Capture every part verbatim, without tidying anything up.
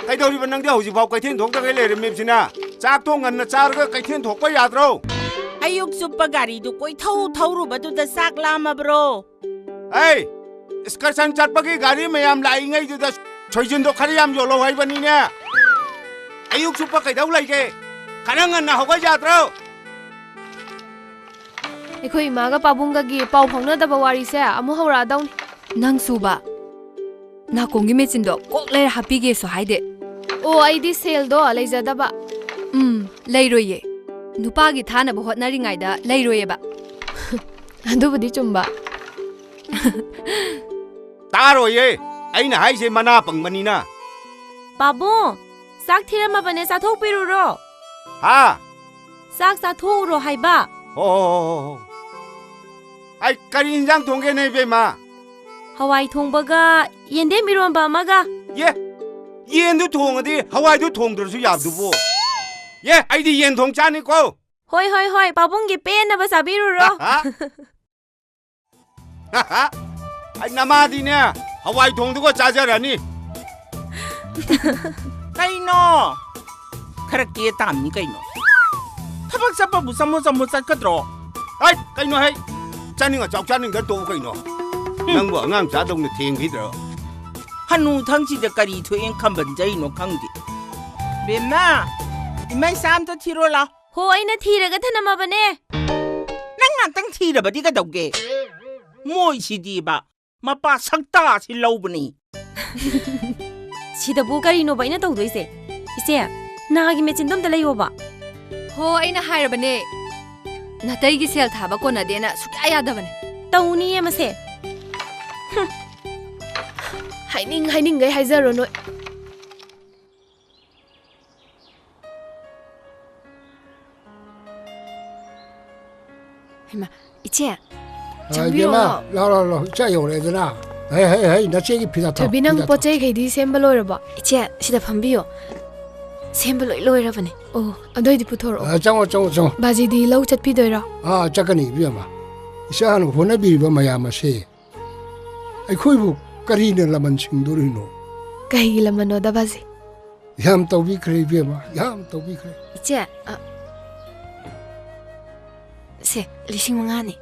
ꯀꯩꯗꯧꯔꯤꯕ ꯅꯪꯗꯤ ꯍꯧꯖꯤꯛꯐꯥꯎ ꯀꯩꯊꯦꯜ ꯊꯣꯛꯇꯈꯩ ꯂꯩꯔꯝꯃꯤꯕꯁꯤꯅ? ꯆꯥꯛꯇꯣ ꯉꯟꯅ ꯆꯥꯔꯒ ꯀꯩꯊꯦꯜ ꯊꯣꯛꯄ ꯌꯥꯗ꯭ꯔꯣ? ꯑꯌꯨꯛ ꯆꯨꯞꯄ ꯒꯥꯔꯤꯗꯨ ꯀꯣꯏꯊꯧ ꯊꯧꯔꯨꯕꯗꯨꯗ ꯆꯥꯛ ꯂꯥꯝꯃꯕ꯭ꯔꯣ? ꯑꯩ excursion ꯆꯠꯄꯒꯤ ꯒꯥꯔꯤ ꯃꯌꯥꯝ ꯂꯥꯛꯏꯉꯩꯗꯨꯗ ꯁꯣꯏꯖꯤꯟꯗꯣ ꯈꯔ ꯌꯥꯝ ꯌꯣꯜꯍꯧ ꯍꯥꯏꯕꯅꯤꯅꯦ꯫ ꯑꯌꯨꯛ ꯆꯨꯞꯄ ꯀꯩꯗꯧ ꯂꯩꯒꯦ? ꯈꯔ ꯉꯟꯅ ꯍꯧꯒꯠ ꯌꯥꯗ꯭ꯔꯣ? ꯑꯩꯈꯣꯏ ꯏꯃꯥꯒ ꯄꯥꯕꯨꯡꯒꯒꯤ ꯄꯥꯎ ꯐꯥꯎꯅꯗꯕ ꯋꯥꯔꯤꯁꯦ ꯑꯃꯨꯛ ꯍꯧꯔꯛꯑꯗꯧꯅꯤ꯫ ꯅꯪꯁꯨꯕ? ꯅꯥꯀꯣꯡꯒꯤ ꯃꯦꯆꯤꯟꯗꯣ ꯀꯣꯛ ꯂꯩꯔ ꯍꯥꯞꯄꯤꯒꯦꯁꯨ ꯍꯥꯏꯗꯦ꯫ ꯑꯣ, ꯑꯩꯗꯤ ꯁꯦꯜꯗꯣ ꯂꯩꯖꯗꯕ꯫ ꯎꯝ, ꯂꯩꯔꯣꯏꯌꯦ꯫ ꯅꯨꯄꯥꯒꯤ ꯊꯥꯅꯕ ꯍꯣꯠꯅꯔꯤꯉꯩꯗ ꯂꯩꯔꯣꯏꯌꯦꯕ꯫ ꯑꯗꯨꯕꯨꯗꯤ ꯆꯨꯝꯕ꯫ ꯇꯥꯔꯣꯏꯌꯦ, ꯑꯩꯅ ꯍꯥꯏꯁꯦ ꯃꯅꯥ ꯄꯪꯕꯅꯤꯅ꯫ ꯄꯥꯕꯨꯡ, ꯆꯥꯛ ꯊꯤꯔꯝꯃꯕꯅꯦ, ꯆꯥꯊꯣꯛꯄꯤꯔꯨꯔꯣ꯫ ꯍꯥ? ꯆꯥꯛ ꯆꯥꯊꯣꯛꯎꯔꯣ ꯍꯥꯏꯕ꯫ ꯍꯣ, ꯍꯣ, ꯍꯣ, ꯍꯣ, ꯍꯣ꯫ ꯑꯩ ꯀꯔꯤ ꯏꯟꯖꯥꯡ ꯊꯣꯡꯒꯦꯅꯦ, ꯏꯕꯦꯝꯃ? ꯍꯋꯥꯏ ꯊꯣꯡꯕꯒ ꯌꯦꯟꯗꯦꯝ ꯏꯔꯣꯟꯕ ꯑꯃꯒ꯫ ꯌꯦ, ꯌꯦꯟꯗꯨ ꯊꯣꯡꯉꯗꯤ ꯍꯋꯥꯏꯗꯨ ꯊꯣꯡꯗ꯭ꯔꯁꯨ ꯌꯥꯕꯗꯨꯕꯨ꯫ ꯌꯦ, ꯑꯩꯗꯤ ꯌꯦꯟ ꯊꯣꯡ ꯆꯥꯅꯤꯀꯣ꯫ ꯍꯣꯏ, ꯍꯣꯏ, ꯍꯣꯏ, ꯄꯥꯕꯨꯡꯒꯤ ꯄꯦꯟꯅꯕ ꯆꯥꯕꯤꯔꯨꯔꯣ꯫ ꯑꯩ ꯅꯃꯥꯗꯤꯅꯦ, ꯍꯋꯥꯏ ꯊꯣꯡꯗꯨꯒ ꯆꯥꯖꯔꯅꯤ꯫ ꯀꯩꯅꯣ? ꯈꯔ ꯀꯦ ꯇꯥꯝꯅꯤ ꯀꯩꯅꯣ꯫ ꯊꯕꯛ ꯆꯠꯄꯕꯨ ꯆꯃꯣ ꯆꯃꯣ ꯆꯠꯀꯗ꯭ꯔꯣ? ꯍꯩ, ꯀꯩꯅꯣ ꯍꯩ? ꯆꯥꯅꯤꯡꯉ ꯆꯥꯎ, ꯆꯥꯅꯤꯡꯗ ꯇꯣꯛꯎ ꯀꯩꯅꯣ꯫ ꯅꯪꯕꯨ ꯑꯉꯥꯡ ꯆꯥꯗꯧꯅ ꯊꯦꯡꯈꯤꯗ꯭ꯔꯣ? ꯍꯅꯨ ꯊꯪꯁꯤꯗ ꯀꯔꯤ ꯊꯣꯛꯑꯦꯅ ꯈꯝꯕꯟꯖꯩꯅꯣ ꯈꯪꯗꯦ꯫ ꯕꯦꯝꯃ, ꯏꯃꯩ ꯆꯥ ꯑꯝꯇ ꯊꯤꯔꯣ ꯂꯥꯎ꯫ ꯍꯣ, ꯑꯩꯅ ꯊꯤꯔꯒ ꯊꯅꯝꯃꯕꯅꯦ꯫ ꯅꯪ ꯉꯥꯛꯇꯪ ꯊꯤꯔꯕꯗꯤ ꯀꯩꯗꯧꯒꯦ? ꯃꯣꯏꯁꯤꯗꯤꯕ, ꯃꯄꯥ ꯁꯛꯇꯥꯁꯤ ꯂꯧꯕꯅꯤ꯫ ꯁꯤꯗꯕꯨ ꯀꯔꯤꯅꯣꯕ ꯑꯩꯅ ꯇꯧꯗꯣꯏꯁꯦ? ꯏꯆꯦ, ꯅꯥꯒꯤ ꯃꯦꯆꯤꯟꯗꯣ ꯑꯝꯇ ꯂꯩꯌꯣꯕ꯫ ꯍꯣ, ꯑꯩꯅ ꯍꯥꯏꯔꯕꯅꯦ꯫ ꯅꯥꯇꯩꯒꯤ ꯁꯦꯜ ꯊꯥꯕ ꯀꯣꯟꯅꯗꯦꯅ ꯁꯨꯛꯌꯥ ꯌꯥꯗꯕꯅꯦ꯫ ꯇꯧꯅꯤꯌꯦ ꯃꯁꯦ꯫ ꯍꯨꯝ꯫ ꯍꯥꯏꯅꯤꯡ ꯍꯥꯏꯅꯤꯡꯒꯩ ꯍꯥꯏꯖꯔꯣ ꯅꯣꯏ꯫ ꯍꯩꯃꯥ, ꯏꯆꯦ, ꯑ, ꯆꯪꯕꯤꯔꯛꯑꯣ꯫ ꯏꯕꯦꯝꯃ, ꯂꯥꯎ, ꯂꯥꯎ, ꯂꯥꯎ, ꯏꯆꯥ ꯌꯧꯔꯛꯑꯦꯗꯅ꯫ ꯍꯩ, ꯍꯩ, ꯍꯩ, ꯅꯆꯦꯒꯤ ꯐꯤꯗꯥ ꯊꯣ, ꯊꯣꯏꯕꯤ, ꯅꯪ ꯐꯤꯗꯥ ꯊꯣ꯫ ꯄꯣꯠ ꯆꯩꯈꯩꯗꯤ ꯁꯦꯝꯕ ꯂꯣꯏꯔꯕꯣ? ꯏꯆꯦ, ꯁꯤꯗ ꯐꯝꯕꯤꯌꯣ꯫ ꯁꯦꯝꯕ ꯂꯣꯏ ꯂꯣꯏꯔꯕꯅꯦ꯫ ꯑꯣ, ꯑꯗꯨ ꯑꯣꯏꯗꯤ ꯄꯨꯊꯣꯔꯛꯑꯣ꯫ ꯑ, ꯆꯪꯉꯣ, ꯆꯪꯉꯣ, ꯆꯪꯉꯣ꯫ ꯕꯥꯖꯤꯗꯤ ꯂꯧ ꯆꯠꯄꯤꯗꯣꯏꯔꯣ? ꯑꯥ, ꯆꯠꯀꯅꯤ, ꯏꯕꯦꯝꯃ꯫ ꯏꯆꯥꯅ ꯍꯣꯠꯅꯕꯤꯔꯤꯕ ꯃꯌꯥꯝ ꯑꯁꯤ ꯑꯩꯈꯣꯏꯕꯨ ꯀꯔꯤꯅ ꯂꯃꯟ ꯁꯤꯡꯗꯣꯔꯤꯅꯣ? ꯀꯩꯒꯤ ꯂꯃꯟꯅꯣꯗ, ꯕꯥꯖꯤ? ꯌꯥꯝ ꯇꯧꯕꯤꯈ꯭ꯔꯦ, ꯏꯕꯦꯝꯃ, ꯌꯥꯝ ꯇꯧꯕꯤꯈ꯭ꯔꯦ꯫ ꯏꯆꯦ, ꯑ, ꯁꯦ, ꯂꯤꯁꯤꯡ ꯃꯉꯥꯅꯤ꯫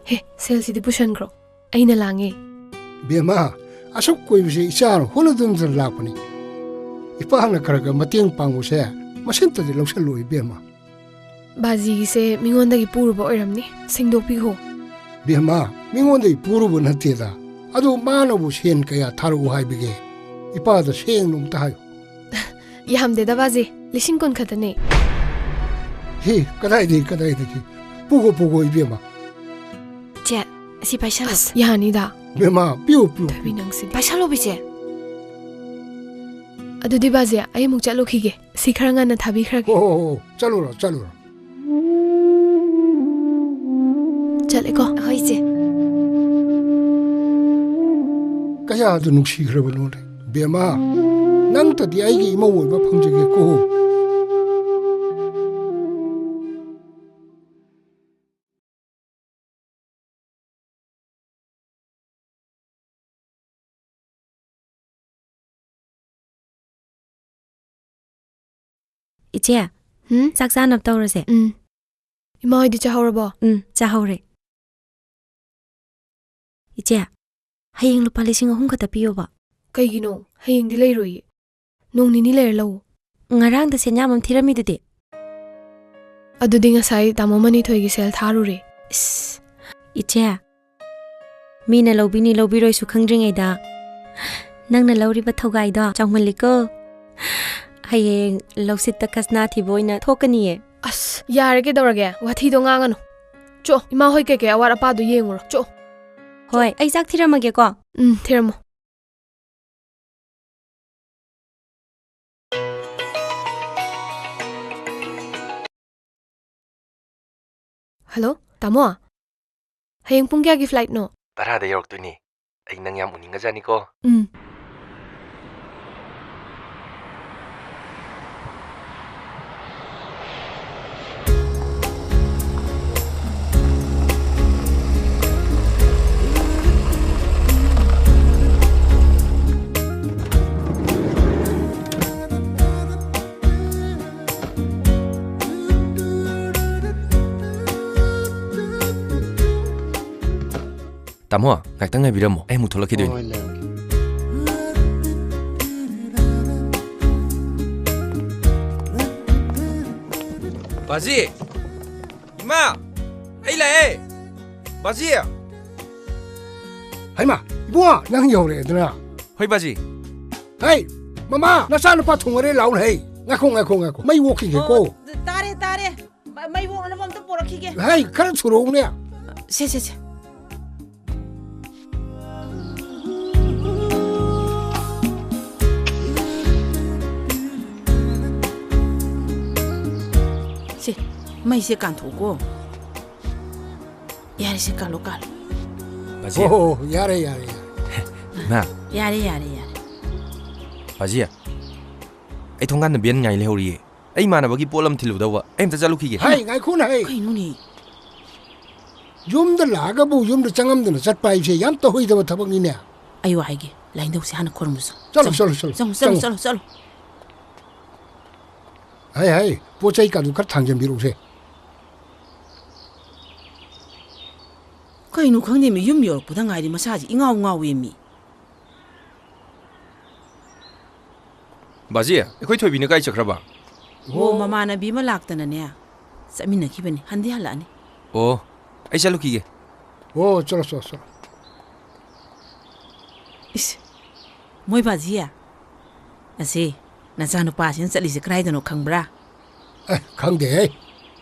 ꯍꯦ, ꯁꯦꯜꯁꯤꯗꯤ ꯄꯨꯁꯟꯈ꯭ꯔꯣ꯫ ꯑꯩꯅ ꯂꯥꯡꯉꯦ꯫ ꯕꯦꯝꯃ, ꯑꯁꯨꯛ ꯀꯨꯏꯕꯁꯦ ꯏꯆꯥꯅ ꯍꯣꯠꯅꯗꯨꯅ ꯂꯥꯛꯄꯅꯤ꯫ ꯏꯄꯥꯅ ꯈꯔ ꯈꯔ ꯃꯇꯦꯡ ꯄꯥꯡꯕꯁꯦ ꯃꯁꯤꯝꯇꯗꯤ ꯂꯧꯁꯜꯂꯣ, ꯏꯕꯦꯝꯃ꯫ ꯕꯥꯖꯤꯒꯤꯁꯦ ꯃꯤꯉꯣꯟꯗꯒꯤ ꯄꯨꯔꯨꯕ ꯑꯣꯏꯔꯝꯅꯤ꯫ ꯁꯦꯡꯗꯣꯛꯄꯤꯈꯣ꯫ ꯕꯦꯝꯃ, ꯃꯤꯉꯣꯟꯗꯒꯤ ꯄꯨꯔꯨꯕ ꯅꯠꯇꯦꯗ꯫ ꯑꯗꯨ ꯃꯥꯅꯕꯨ ꯁꯦꯟ ꯀꯌꯥ ꯊꯥꯔꯛꯎ ꯍꯥꯏꯕꯒꯦ? ꯏꯄꯥꯗ ꯁꯦꯡꯅ ꯑꯝꯇ ꯍꯥꯏꯌꯨ꯫ ꯌꯥꯝꯗꯦꯗ ꯕꯥꯖꯤ, ꯂꯤꯁꯤꯡ ꯀꯨꯟ ꯈꯛꯇꯅꯦ꯫ ꯍꯦ, ꯀꯗꯥꯏꯗꯒꯤ, ꯀꯗꯥꯏꯗꯒꯤ? ꯄꯨꯒꯣ, ꯄꯨꯒꯣ, ꯏꯕꯦꯝꯃ꯫ ꯆꯦ, ꯁꯤ ꯄꯥꯏꯁꯜꯂꯣ꯫ ꯑꯁ, ꯌꯥꯅꯤꯗ꯫ ꯏꯕꯦꯝꯃ, ꯄꯤꯌꯨ, ꯄꯤꯌꯨ, ꯊꯣꯏꯕꯤ, ꯄꯤꯌꯨ꯫ ꯅꯪꯁꯤꯗꯤ꯫ ꯄꯥꯏꯁꯜꯂꯣ, ꯕꯤꯆꯦ꯫ ꯑꯗꯨꯗꯤ ꯕꯥꯖꯤ, ꯑꯩ ꯑꯃꯨꯛ ꯆꯠꯂꯨꯈꯤꯒꯦ꯫ ꯁꯤ ꯈꯔ ꯉꯟꯅ ꯊꯥꯕꯤꯈ꯭ꯔꯒꯦ꯫ ꯍꯣ, ꯍꯣ, ꯍꯣ, ꯆꯠꯂꯨꯔꯣ, ꯆꯠꯂꯨꯔꯣ꯫ ꯆꯠꯂꯦꯀꯣ? ꯍꯣꯏ, ꯏꯆꯦ꯫ ꯀꯌꯥꯗ ꯅꯨꯡꯁꯤꯈ꯭ꯔꯕꯅꯣꯅꯦ꯫ ꯕꯦꯝꯃ, ꯅꯪꯇꯗꯤ ꯑꯩꯒꯤ ꯏꯃꯧ ꯑꯣꯏꯕ ꯐꯪꯖꯒꯦꯀꯣ꯫ ꯏꯆꯦ, ꯍꯨꯝ? ꯆꯥꯛ ꯆꯥꯅꯕ ꯇꯧꯔꯁꯦ꯫ ꯎꯝ꯫ ꯏꯃꯥ ꯍꯣꯏꯗꯤ ꯆꯥꯍꯧꯔꯕꯣ? ꯎꯝ, ꯆꯥꯍꯧꯔꯦ꯫ ꯏꯆꯦ, ꯍꯌꯦꯡ ꯂꯨꯄꯥ ꯂꯤꯁꯤꯡ ꯑꯍꯨꯝ ꯈꯛꯇ ꯄꯤꯌꯣꯕ꯫ ꯀꯩꯒꯤꯅꯣ? ꯍꯌꯦꯡꯗꯤ ꯂꯩꯔꯣꯏꯌꯦ꯫ ꯅꯣꯡ ꯅꯤꯅꯤ ꯂꯩꯔ ꯂꯧ꯫ ꯉꯔꯥꯡꯗ ꯁꯦꯟꯌꯥꯝ ꯑꯃ ꯊꯤꯔꯝꯃꯤꯗꯨꯗꯤ? ꯑꯗꯨꯗꯤ ꯉꯁꯥꯏ ꯇꯥꯃꯣ ꯃꯅꯤꯊꯣꯏꯒꯤ ꯁꯦꯜ ꯊꯥꯔꯨꯔꯦ꯫ ꯏꯁ, ꯏꯆꯦ, ꯃꯤꯅ ꯂꯧꯕꯤꯅꯤ ꯂꯧꯕꯤꯔꯣꯏꯁꯨ ꯈꯪꯗ꯭ꯔꯤꯉꯩꯗ ꯅꯪꯅ ꯂꯧꯔꯤꯕ ꯊꯧꯒꯥꯏꯗꯣ ꯆꯥꯎꯃꯜꯂꯤꯀꯣ꯫ ꯍꯌꯦꯡ ꯂꯧꯁꯤꯠꯇ ꯈꯁꯅꯥ ꯊꯤꯕ ꯑꯣꯏꯅ ꯊꯣꯛꯀꯅꯤꯌꯦ꯫ ꯑꯁ, ꯌꯥꯔꯦ, ꯀꯩꯗꯧꯔꯒꯦ? ꯋꯥꯊꯤꯗꯣ ꯉꯥꯡꯉꯅꯨ꯫ ꯆꯣ, ꯏꯃꯥ ꯍꯣꯏ ꯀꯩꯀꯩ ꯑꯋꯥꯠ ꯑꯄꯥꯗꯣ ꯌꯦꯡꯉꯨꯔꯣ꯫ ꯆꯣ꯫ ꯍꯣꯏ, ꯑꯩ ꯆꯥꯛ ꯊꯤꯔꯝꯃꯒꯦꯀꯣ꯫ ꯎꯝ, ꯊꯤꯔꯝꯃꯣ꯫ ꯍꯜꯂꯣ, ꯇꯥꯃꯣ꯫ ꯍꯌꯦꯡ ꯄꯨꯡ ꯀꯌꯥꯒꯤ flightꯅꯣ? ꯇꯔꯥꯗ ꯌꯧꯔꯛꯇꯣꯏꯅꯦ꯫ ꯑꯩ ꯅꯪ ꯌꯥꯝ ꯎꯅꯤꯡꯉꯖꯥꯠꯅꯤꯀꯣ꯫ ꯎꯝ꯫ ꯇꯥꯃꯣ, ꯉꯥꯏꯍꯥꯛꯇꯪ ꯉꯥꯏꯕꯤꯔꯝꯃꯣ, ꯑꯩ ꯑꯃꯨꯛ ꯊꯣꯛꯂꯛꯈꯤꯗꯣꯏꯅꯤ꯫ ꯍꯣꯏ, ꯂꯩꯔꯝꯒꯦ꯫ ꯕꯥꯖꯤ! ꯏꯃꯥ! ꯑꯩ ꯂꯥꯛꯑꯦ! ꯕꯥꯖꯤ! ꯍꯩꯃꯥ, ꯏꯕꯨꯡꯉꯣ, ꯅꯪ ꯌꯧꯔꯛꯑꯦꯗꯅ꯫ ꯍꯣꯏ, ꯕꯥꯖꯤ꯫ ꯍꯩ, ꯃꯃꯥ, ꯅꯆꯥꯅꯨꯄꯥ ꯊꯣꯡꯉꯔꯦ, ꯂꯥꯛꯎꯅꯦ, ꯍꯩ꯫ ꯉꯥꯏꯈꯣ, ꯉꯥꯏꯈꯣ, ꯉꯥꯏꯈꯣ, ꯃꯩ ꯑꯣꯛꯈꯤꯒꯦꯀꯣ꯫ ꯑꯣ, ꯇꯥꯔꯦ, ꯇꯥꯔꯦ꯫ ꯃ-, ꯃꯩ ꯑꯣꯛꯅꯕ ꯑꯝꯇ ꯄꯣꯔꯛꯈꯤꯒꯦ꯫ ꯍꯩ, ꯈꯔ ꯁꯨꯔꯛꯎꯅꯦ꯫ ꯁꯦ, ꯁꯦ, ꯁꯦ꯫ ꯁꯦ, ꯃꯩꯁꯦ ꯀꯥꯟꯊꯣꯛꯎꯀꯣ꯫ ꯌꯥꯔꯦ, ꯁꯦ, ꯀꯥꯜꯂꯣ, ꯀꯥꯜꯂꯣ꯫ ꯕꯥꯖꯤ꯫ ꯑꯣ, ꯌꯥꯔꯦ, ꯌꯥꯔꯦ, ꯌꯥꯔꯦ꯫ ꯏꯃꯥ꯫ ꯌꯥꯔꯦ, ꯌꯥꯔꯦ, ꯌꯥꯔꯦ꯫ ꯕꯥꯖꯤ, ꯑꯩ ꯊꯣꯡꯒꯥꯟꯗ ꯚꯦꯟ ꯉꯥꯏ ꯂꯩꯍꯧꯔꯤꯌꯦ꯫ ꯑꯩ ꯏꯃꯥꯟꯅꯕꯒꯤ ꯄꯣꯠ ꯑꯃ ꯊꯤꯜꯂꯨꯗꯧꯕ꯫ ꯑꯩ ꯑꯝꯇ ꯆꯠꯂꯨꯈꯤꯒꯦ꯫ ꯍꯩ, ꯉꯥꯏꯈꯣꯅꯦ, ꯍꯩ꯫ ꯀꯩꯅꯣꯅꯦ? ꯌꯨꯝꯗ ꯂꯥꯛꯑꯒꯕꯨ ꯌꯨꯝꯗ ꯆꯪꯉꯝꯗꯅ ꯆꯠꯄ ꯍꯥꯏꯕꯁꯦ ꯌꯥꯝ ꯇꯧꯍꯩꯗꯕ ꯊꯕꯛꯅꯤꯅꯦ꯫ ꯑꯩ ꯋꯥ ꯍꯥꯏꯒꯦ, ꯂꯥꯏꯅꯤꯡꯊꯧꯁꯦ ꯍꯥꯟꯅ ꯈꯣꯏꯔꯝꯃꯨꯆꯣ꯫ ꯆꯠꯂꯣ, ꯆꯪꯉꯣ, ꯆꯠꯂꯣ, ꯆꯠꯂꯣ, ꯆꯪꯉꯣ, ꯆꯪꯉꯣ, ꯆꯪꯉꯣ꯫ ꯆꯠꯂꯣ, ꯆꯠꯂꯣ꯫ ꯍꯩ, ꯍꯩ, ꯄꯣꯠ ꯆꯩ ꯀꯥꯗꯨ ꯈꯔ ꯊꯥꯡꯖꯟꯕꯤꯔꯛꯎꯁꯦ꯫ ꯀꯩꯅꯣ ꯈꯪꯗꯦꯃꯤ, ꯌꯨꯝ ꯌꯧꯔꯛꯄꯗ ꯉꯥꯏꯔꯤ, ꯃꯁꯥꯁꯤ ꯏꯉꯥꯎ ꯉꯥꯎꯋꯦꯃꯤ꯫ ꯕꯥꯖꯤ, ꯑꯩꯈꯣꯏ ꯊꯣꯏꯕꯤꯅ ꯀꯥꯏ ꯆꯠꯈ꯭ꯔꯕ? ꯑꯣ, ꯑꯣ꯫ ꯃꯃꯥꯟꯅꯕꯤ ꯑꯃ ꯂꯥꯛꯇꯅꯅꯦ, ꯆꯠꯃꯤꯟꯅꯈꯤꯕꯅꯤ, ꯍꯟꯗꯤ ꯍꯜꯂꯛꯑꯅꯤ꯫ ꯑꯣ, ꯑꯩ ꯆꯠꯂꯨꯈꯤꯒꯦ꯫ ꯑꯣ, ꯆꯠꯂꯣ, ꯆꯠꯂꯣ, ꯆꯠꯂꯣ꯫ ꯏꯁ, ꯃꯣꯏ ꯕꯥꯖꯤ, ꯑꯁꯤ ꯅꯆꯥꯅꯨꯄꯥꯁꯤꯅ ꯆꯠꯂꯤꯁꯦ ꯀꯗꯥꯏꯗꯅꯣ ꯈꯪꯕ꯭ꯔꯥ? ꯑꯦ, ꯈꯪꯗꯦꯍꯦ꯫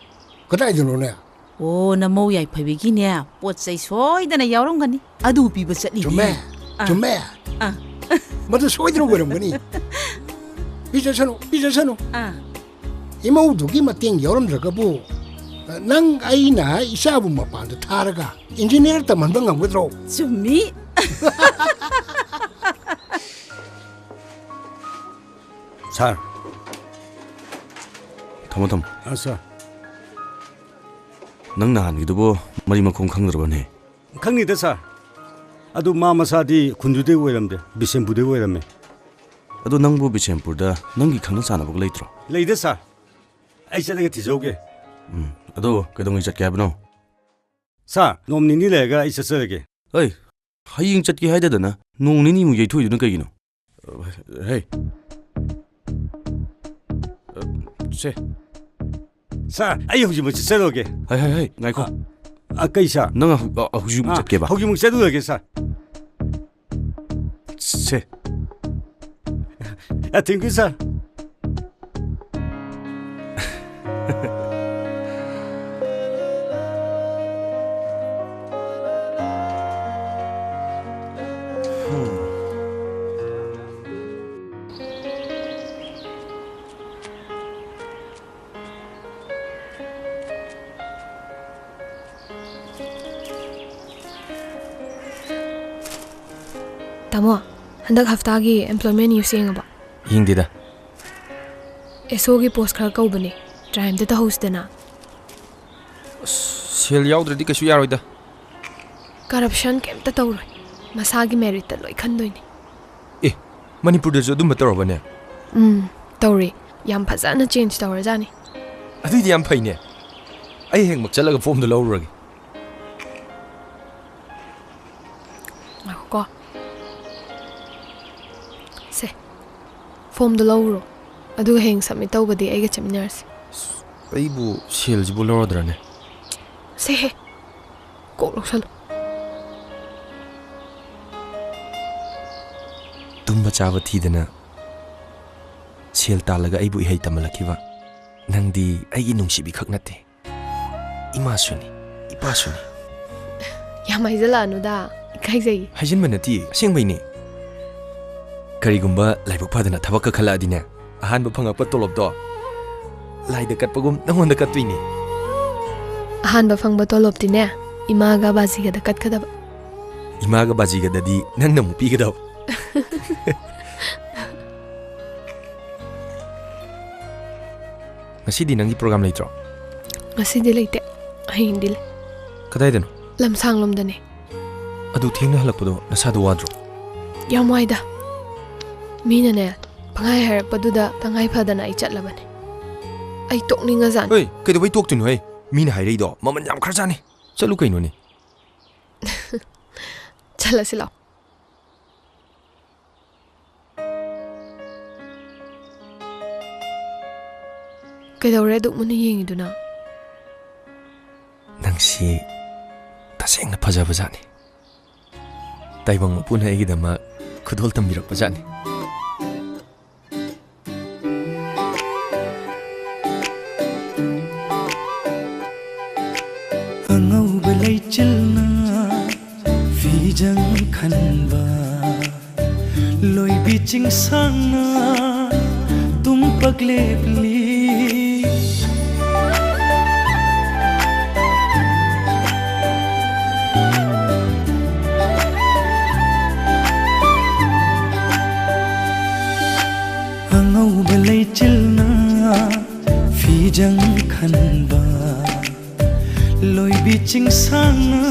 ꯀꯗꯥꯏꯗꯅꯣꯅꯦ? ꯑꯣ, ꯅꯃꯧ ꯌꯥꯏꯐꯕꯤꯒꯤꯅꯦ, ꯄꯣꯠ ꯆꯩ ꯁꯣꯏꯗꯅ ꯌꯥꯎꯔꯝꯒꯅꯤ꯫ ꯑꯗꯨ ꯄꯤꯕ ꯆꯠꯂꯤꯅꯤ꯫ ꯆꯨꯝꯃꯦ, ꯑꯥ꯫ ꯆꯨꯝꯃꯦ꯫ ꯑꯥ꯫ ꯃꯗꯨ ꯁꯣꯏꯗꯅ ꯑꯣꯏꯔꯝꯒꯅꯤ꯫ ꯄꯤꯖꯁꯅꯨ, ꯄꯤꯖꯁꯅꯨ꯫ ꯑꯥ꯫ ꯏꯃꯧꯗꯨꯒꯤ ꯃꯇꯦꯡ ꯌꯥꯎꯔꯝꯗ꯭ꯔꯒꯕꯨ, ꯅꯪ ꯑꯩꯅ ꯏꯆꯥꯕꯨ ꯃꯄꯥꯟꯗ ꯊꯥꯔꯒ ꯏꯟꯖꯤꯅꯤꯌꯥꯔ ꯇꯝꯍꯟꯕ ꯉꯝꯒꯗ꯭ꯔꯣ? ꯆꯨꯝꯃꯤ꯫ ꯁꯥꯔ꯫ ꯊꯝꯃꯣ, ꯊꯝꯃꯣ꯫ ꯑ, ꯁꯥꯔ꯫ ꯅꯪ ꯅꯍꯥꯟꯒꯤꯗꯨꯕꯨ ꯃꯔꯤ ꯃꯈꯣꯡ ꯈꯪꯗ꯭ꯔꯕꯅꯦ? ꯈꯪꯅꯤꯗ, ꯁꯥꯔ꯫ ꯑꯗꯨ ꯃꯥ ꯃꯁꯥꯗꯤ ꯈꯨꯟꯗꯨꯗꯩ ꯑꯣꯏꯔꯝꯗꯦ, ꯕꯤꯁꯦꯝꯄꯨꯔꯗꯩ ꯑꯣꯏꯔꯝꯃꯦ꯫ ꯑꯗꯨ ꯅꯪꯕꯨ ꯕꯤꯁꯦꯝꯄꯨꯔꯗ ꯅꯪꯒꯤ ꯈꯪꯅ ꯆꯥꯟꯅꯕꯒ ꯂꯩꯇ꯭ꯔꯣ? ꯂꯩꯗ, ꯁꯥꯔ꯫ ꯑꯩ ꯆꯠꯂꯒ ꯊꯤꯖꯍꯧꯒꯦ꯫ ꯎꯝ, ꯑꯗꯨ ꯀꯩꯗꯧꯉꯩ ꯆꯠꯀꯦ ꯍꯥꯏꯕꯅꯣ? ꯁꯥꯔ, ꯅꯣꯡ ꯅꯤꯅꯤ ꯂꯩꯔꯒ ꯑꯩ ꯆꯠꯆꯔꯒꯦ꯫ ꯑꯩ ꯍꯌꯦꯡ ꯆꯠꯀꯦ ꯍꯥꯏꯗꯗꯅ ꯅꯣꯡ ꯅꯤꯅꯤꯃꯨꯛ ꯌꯩꯊꯣꯛꯏꯗꯨꯅ ꯀꯩꯒꯤꯅꯣ? ꯍꯦ꯫ ꯁꯦ꯫ ꯁꯥꯔ, ꯑꯩ ꯍꯧꯖꯤꯛꯃꯛ ꯆꯠꯆꯔꯨꯔꯒꯦ꯫ ꯍꯩ, ꯍꯩ, ꯍꯩ, ꯉꯥꯏꯈꯣ꯫ ꯑ, ꯑ, ꯀꯩ, ꯁꯥꯔ? ꯅꯪ ꯍꯧ-, ꯑ, ꯍꯧꯖꯤꯛꯃꯛ ꯑ, ꯆꯠꯀꯦꯕ? ꯍꯧꯖꯤꯛꯃꯛ ꯆꯠꯂꯨꯔꯒꯦ, ꯁꯥꯔ꯫ ꯁꯦ꯫ ꯑ, thank you, ꯁꯥꯔ꯫ ꯇꯥꯃꯣ, ꯍꯟꯗꯛ ꯍꯞꯇꯥꯒꯤ employment news ꯌꯦꯡꯉꯕꯣ? ꯌꯦꯡꯗꯦꯗ꯫ ꯑꯦꯁ ꯑꯣꯒꯤ ꯄꯣꯁ ꯈꯔ ꯀꯧꯕꯅꯦ, try ꯑꯝꯇ ꯇꯧꯍꯧꯁꯤꯗꯅ꯫ ꯑꯁ, ꯁꯦꯜ ꯌꯥꯎꯗ꯭ꯔꯗꯤ ꯀꯩꯁꯨ ꯌꯥꯔꯣꯏꯗ꯫ Corruption ꯀꯩꯝꯇ ꯇꯧꯔꯣꯏ, ꯃꯁꯥꯒꯤ meritꯇ ꯂꯣꯏ ꯈꯟꯗꯣꯏꯅꯦ꯫ ꯑꯦ, ꯃꯅꯤꯄꯨꯔꯗꯁꯨ ꯑꯗꯨꯝꯕ ꯇꯧꯔꯕꯅꯦ? ꯎꯝ, ꯇꯧꯔꯦ꯫ ꯌꯥꯝ ꯐꯖꯅ change ꯇꯧꯔꯖꯥꯠꯅꯤ꯫ ꯑꯗꯨꯏꯗꯤ ꯌꯥꯝ ꯐꯩꯅꯦ꯫ ꯑꯩ ꯍꯌꯦꯡꯃꯛ ꯆꯠꯂꯒ ꯐꯣꯝꯗꯣ ꯂꯧꯔꯨꯔꯒꯦ꯫ ꯉꯥꯏꯈꯣꯀꯣ꯫ ꯁꯦ, ꯐꯣꯝꯗꯣ ꯂꯧꯔꯣ꯫ ꯑꯗꯨꯒ ꯍꯌꯦꯡ submit ꯇꯧꯕꯗꯤ ꯑꯩꯒ ꯆꯠꯃꯤꯟꯅꯔꯁꯤ꯫ ꯑꯩꯕꯨ ꯁꯦꯜꯁꯤꯕꯨ ꯂꯧꯔꯗ꯭ꯔꯅꯦ? ꯁꯦꯍꯦ, ꯀꯣꯛ ꯂꯧꯁꯜꯂꯨ꯫ ꯇꯨꯝꯕ ꯆꯥꯕ ꯊꯤꯗꯅ ꯁꯦꯜ ꯇꯥꯜꯂꯒ ꯑꯩꯕꯨ ꯏꯍꯩ ꯇꯝꯍꯜꯂꯛꯈꯤꯕ ꯅꯪꯗꯤ ꯑꯩꯒꯤ ꯅꯨꯡꯁꯤꯕꯤ ꯈꯛ ꯅꯠꯇꯦ, ꯏꯃꯥꯁꯨꯅꯤ, ꯏꯄꯥꯁꯨꯅꯤ꯫ ꯌꯥꯝ ꯍꯥꯏꯖꯜꯂꯛꯑꯅꯨꯗ, ꯏꯀꯥꯏꯖꯩ꯫ ꯍꯥꯏꯖꯤꯟꯕ ꯅꯠꯇꯦ, ꯑꯁꯦꯡꯕꯩꯅꯦ꯫ ꯀꯔꯤꯒꯨꯝꯕ ꯂꯥꯏꯕꯛ ꯐꯗꯅ ꯊꯕꯛꯀ ꯈꯜꯂꯛꯑꯗꯤꯅꯦ, ꯑꯍꯥꯟꯕ ꯐꯪꯉꯛꯄ ꯇꯣꯂꯣꯞꯇꯣ ꯂꯥꯏꯗ ꯀꯠꯄꯒꯨꯝ ꯅꯪꯉꯣꯟꯗ ꯀꯠꯇꯣꯏꯅꯦ꯫ ꯑꯍꯥꯟꯕ ꯐꯪꯕ ꯇꯣꯂꯣꯞꯇꯤꯅꯦ, ꯏꯃꯥꯒ ꯕꯥꯖꯤꯒꯗ ꯀꯠꯀꯗꯕ꯫ ꯏꯃꯥꯒ ꯕꯥꯖꯤꯒꯗꯗꯤ ꯅꯪꯅ ꯑꯃꯨꯛ ꯄꯤꯒꯗꯕ꯫ ꯉꯁꯤꯗꯤ ꯅꯪꯒꯤ program ꯂꯩꯇ꯭ꯔꯣ? ꯉꯁꯤꯗꯤ ꯂꯩꯇꯦ, ꯍꯌꯦꯡꯗꯤ ꯂꯩ꯫ ꯀꯗꯥꯏꯗꯅꯣ? ꯂꯝꯁꯥꯡꯂꯣꯝꯗꯅꯦ꯫ ꯑꯗꯨ ꯊꯦꯡꯅ ꯍꯜꯂꯛꯄꯗꯣ ꯅꯁꯥꯗꯣ ꯋꯥꯗ꯭ꯔꯣ? ꯌꯥꯝ ꯋꯥꯏꯗ꯫ ꯃꯤꯅꯅꯦ, ꯄꯪꯍꯥꯏ ꯍꯥꯏꯔꯛꯄꯗꯨꯗ ꯇꯉꯥꯏ ꯐꯗꯅ ꯑꯩ ꯆꯠꯂꯕꯅꯦ꯫ ꯑꯩ ꯇꯣꯛꯅꯤꯡꯉꯖꯥꯠꯅꯤ꯫ ꯍꯣꯏ, ꯀꯩꯗꯧꯕꯩ ꯇꯣꯛꯇꯣꯏꯅꯣ ꯍꯦ? ꯃꯤꯅ ꯍꯥꯏꯔꯛꯏꯗꯣ ꯃꯃꯜ ꯌꯥꯝ ꯈ꯭ꯔꯖꯥꯠꯅꯤ꯫ ꯆꯠꯂꯨ ꯀꯩꯅꯣꯅꯦ꯫ ꯊꯠꯂꯁꯤ ꯂꯥꯎ꯫ ꯀꯩꯗꯧꯔꯦ ꯑꯗꯨꯛ ꯃꯨꯟꯅ ꯌꯦꯡꯉꯤꯗꯨꯅ? ꯅꯪꯁꯤ ꯇꯁꯦꯡꯅ ꯐꯖꯕꯖꯥꯠꯅꯤ꯫ ꯇꯥꯏꯕꯪ ꯃꯄꯨꯅ ꯑꯩꯒꯤꯗꯃꯛ ꯈꯨꯗꯣꯜ ꯇꯝꯕꯤꯔꯛꯄꯖꯥꯠꯅꯤ꯫ ꯑꯉꯧꯕ ꯂꯩꯆꯤꯜꯅ ꯐꯤꯖꯪ ꯈꯟꯕ, ꯂꯣꯏꯕꯤ ꯆꯤꯡꯁꯥꯡꯅ ꯇꯨꯝꯄꯥꯛ ꯂꯦꯞꯂꯤ꯫ ꯑꯉꯧꯕ ꯂꯩꯆꯤꯜꯅ ꯐꯤꯖꯪ ꯈꯟꯕ, ꯂꯣꯏꯕꯤ ꯆꯤꯡꯁꯥꯡꯅ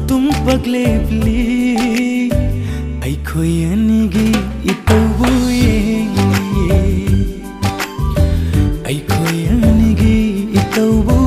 ꯇꯨꯝꯄꯥꯛ ꯂꯦꯞꯂꯤ꯫ ꯑꯩꯈꯣꯏ ꯑꯅꯤꯒꯤ ꯏꯇꯧꯕꯨ ꯌꯦꯡꯂꯤꯌꯦ꯫ ꯑꯩꯈꯣꯏ ꯑꯅꯤꯒꯤ ꯏꯇꯧꯕꯨ